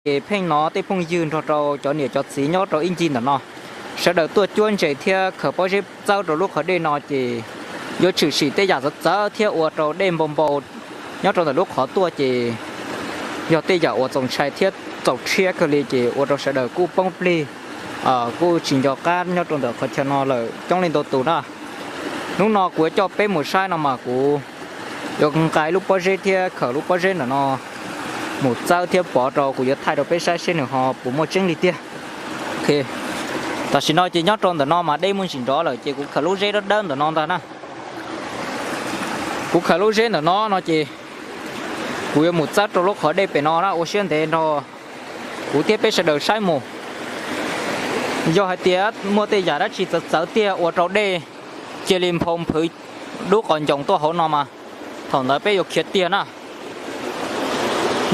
Ces pheej hnov tej phooj ywg nrog rau cov niam cov txiv nyob rau ib ncig ntawm no, sawv daws tuaj cuab ntses thiab khaws pob zeb txawb rau lub qhov dej no ces yuav tshwm sim tej yam txawv txawv thiab ua rau dej npau npau nyob rau ntawm lub qhov tuaj ces yog tej yam uas txaus ntshai thiab txaus rhiab kawg li ces ua rau sawv daws kuj poob plig, kuj tsis nco qab nyob rau ntawm qhov chaw no lawm coob leej ntau tus na. Hnub no kuv yuav coj peb mus saib no mas kuv yuav nqa lub pob zeb thiab khaws lub pob zeb ntawm no mus txawb thiab pov rau, kuv yuav thaij rau peb saib seb nws ho puas muaj tseeb li tiag. Tam sim no ces nyob rau ntawm no mas dej muaj ntsis nrov lawm ces kuv khaws lub zeb dawb dawb ntawm no ntag na. Kuv khaws lub zeb ntawm no no ces kuv yuav mus txawb rau lub qhov dej pem no na, ua siab ntev nrog kuv thiab peb sawv daws saib mus. Yog hais tias muaj tej yam dab tsi txawv txawv tiag ua rau dej cia li nphau nphwv dub qos ncoos tuaj hauv no mas thaum ntawd peb yuav khiav tiag na.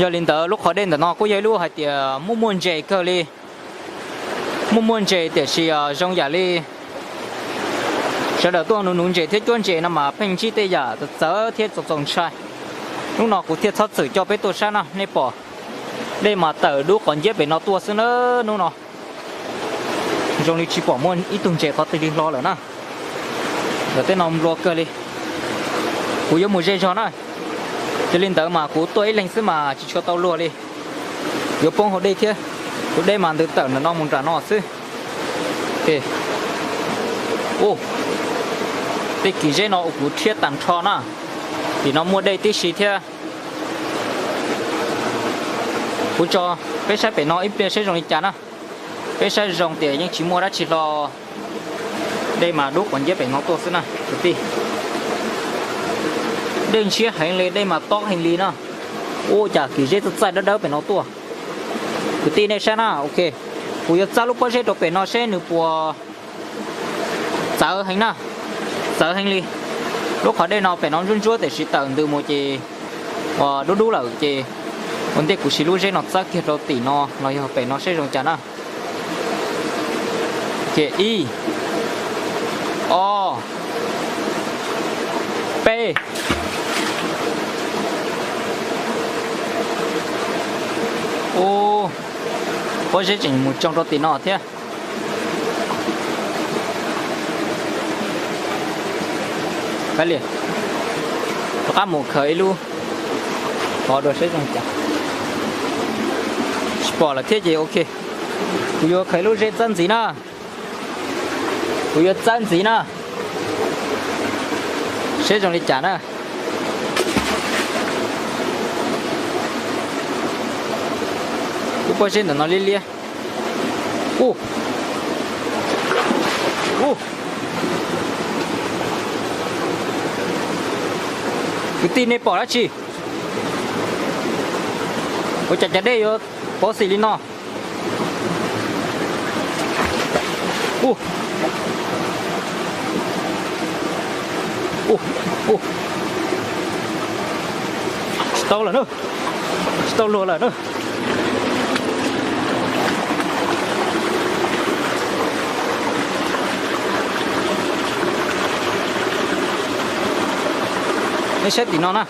Yog li ntawd lub qhov dej ntawm no kuj yog ib lub hais tias muaj muaj ntses kawg li. Muaj muaj ntses tiam sis zoo yam li sawv daws tuaj nuv nuv ntses thiab cuab ntses no mas pheej ntsib tej yam txawv txawv thiab txaus txaus ntshai. Hnub no kuv thiaj txhob txwm coj peb tuaj saib na, nej pom dej mas tawm dub qos nciab pem no tuaj xwb na. Hnub no zoo li tsis pom muaj ib tug ntses qhov twg li hlo lawm na. Ntawm tej no nplua kawg li. Kuv yuav mus zej zog na, yog li ntawd mas kuv tuaj ib leeg xwb mas tsis tshua tau luag li. Yuav poob hauv dej thiab, tus dej mas ntws tawm ntawm no mus nram no xwb. Tej kis zeb no ua kuv rhiab tag nrho na. Tim no muaj dej tib si thiab. Kuv tso peb saib pem no ib pliag saib zoo li cas na. Peb saib zoo tias yeej tsis muaj dab tsi hlo. Dej mas dub qos nciab pem no tuaj xwb na kwv tij. Dej ntshiab heev li, dej mas tob heev li na. Ua cas kis zeb txaij txaij dawb dawb pem no tuaj. Kwv tij nej saib na, ok, kuv yuav txawb lub pob zeb rau pem no seb nws puas txawv heev na. Txawv heev li. Lub qhov dej no pem no ntsuab ntsuab tiam sis tawm ntws mus ces dub dub lawm ces ua ntej kuv siv lub zeb no txawb kiag rau tim no los yog pem no seb zoo cas na. Ces ib, ob, peb. Ub, pob zeb tseem mus tsoo rau tim no thiab. Kav liam, rov qab mus khaws ib lub qhov dua seb zoo cas. Tsis pom lawm thiab ces ok, kuv yuav khaws ib lub zeb txawb ntxiv na. Kuv yuav txawb ntxiv na, seb zoo li cas na. Lub pob zeb ntawm no liab liab. Ub, ub, kwv tij nej pom dab tsi? Ua cas cov dej yuav pov xim li no? Ub, ub, ub, tsis tau lawm na, tsis tau luag lawm na. Nej saib tim no na.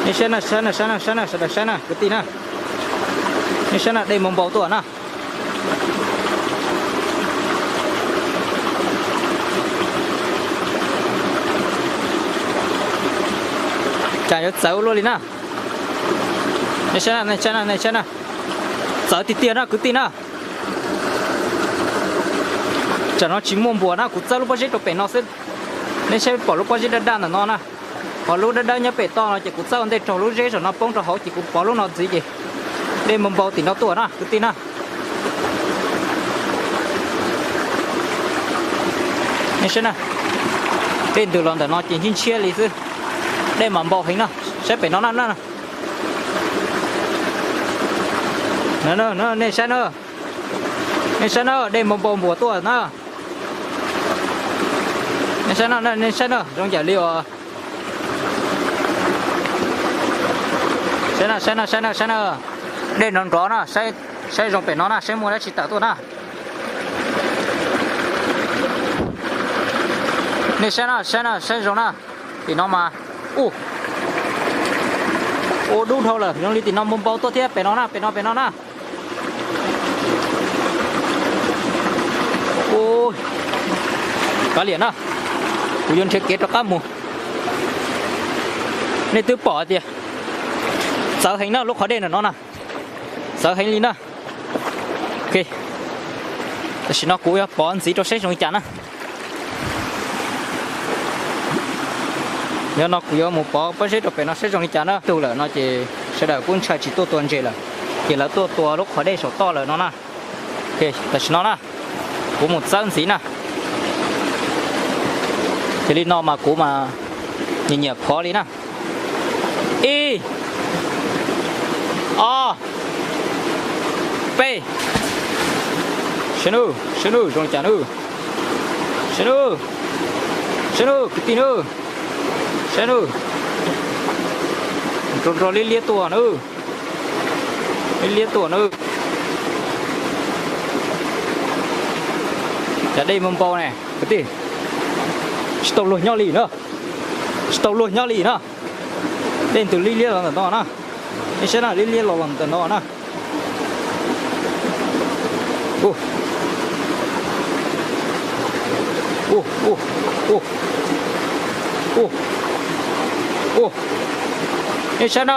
Nej saib na, saib na, saib na, saib na, sawv daws saib na kwv tij na. Nej saib na, dej npau npau tuaj na. Cas yuav txawv luaj li na. Nej saib na, nej saib na, nej saib na. Txawv tiag tiag na kwv tij na. Tsam no tsis muaj npuas na, kuv txawb lub pob zeb rau pem no xwb. Nej saib pom lub pob zeb daj daj ntawm no na. Ho lub dawb dawb nyob pem toj no ces kuv txawb ua ntej raug lub zeb saum no poob rau hauv ces kuv pov lub no ntxiv ces dej npau npau tim no tuaj na kwv tij na. Nej saib na, dej ntws los ntawm no ces ntshiab ntshiab li xwb. Dej mas npau heev na, saib pem no na. Nej saib na, nej saib na, dej npau npau npuas tuaj na. Nej saib na, nej saib na, zoo yam li os. Saib na, saib na, saib na, saib na. Dej nrov nrov na, saib zoo pem no na, saib muaj dab tsi tawm tuaj na. Nej saib na, saib na, saib zoo na. Tim no mas, ub, Ua dub dhau lawm, zoo li tim no npau npau tuaj thiab, pem no na, pem no, pem no na. Ua, kav liam na, kuv yuav nrhiav kev rov qab mus. Nej twb pom tias txawv heev na, lub qhov dej ntawm no na, txawv heev li na. Ok, tam sim no kuv yuav pov ntxiv rau saib zoo li cas na. Yog no kuv yuav mus pov pob zeb rau pem no saib zoo li cas na. Tug lawm no ces sawv daws kuj ntshai tsis tuaj tua ntses lawm, ces lawv tuaj tua lub qhov dej saum toj lawm no na. Ok, tam sim no na, kuv mus txawb ntxiv na. Ces li no mas kuv mas nyiam nyiam phov li na. Ib, ob, peb. Saib nub, saib nub zoo li cas nub. Saib nub, saib nub kwv tij nub. Saib nub, nrov nrov liab liab tuaj nub. Liab liab tuaj nub. Cas dej npau npau ne kwv tij. Tsis tau luag nyob li na. Tsis tau luag nyob li na. Dej ntws liab liab los ntawm no na. Nej saib na, liab liab los los ntawm no na. Ua, ua, ua, ua, ua. Nej saib na.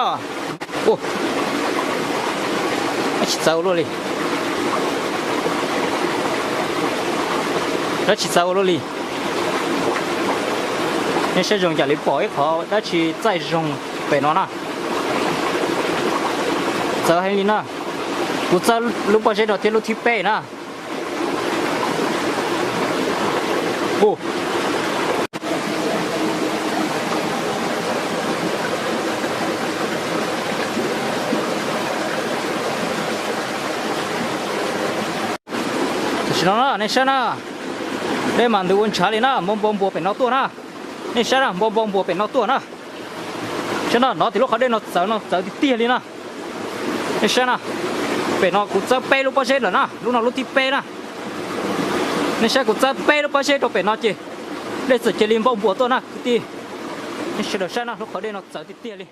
Ua, dab tsi txawv ua luaj li. Dab tsi txawv ua luaj li. Nej saib zoo cas li pom ib qhov dab tsi txaij zoog pem no na. Txawv heev li na. Kuv txawb lub pob zeb no thiab lub thib peb na. Ua, tam sim no na nej saib na, dej mas ntws ua ntshav li na, npau npau npuas pem no tuaj na. Nej saib na, npau npau npuas pem no tuaj na. Saib na, nov tim lub qhov dej no txawv no txawv tiag tiag li na. Nej saib na, pem no kuv txawb peb lub pob zeb lawm na, lub no lub thib peb na. Nej saib kuv txawb peb lub pob zeb rau pem no ces dej txawm cia li npau npuas tuaj na kwv tij. Nej sawv daws saib na, lub qhov dej no txawv tiag tiag li.